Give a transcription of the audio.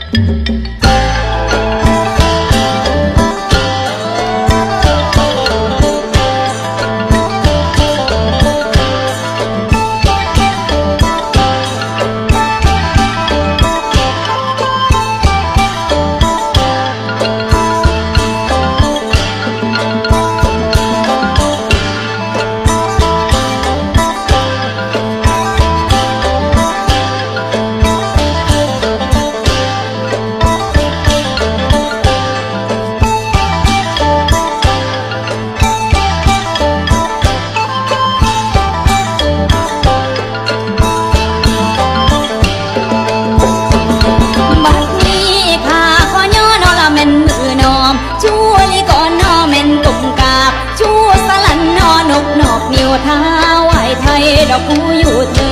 ບັດນີ້ຂ້າຂໍຍໍເນາະ ລະແມ່ນມືນອມ ຈູລີກ່ອນເນາະ ແມ່ນກົ້ມກາບ ຈູສະຫຼັນເນາະ ນົບນອບນິ້ວເທົ້າ ໄຫວ້ໄທດອກຜູ້ຢູ່ເທິ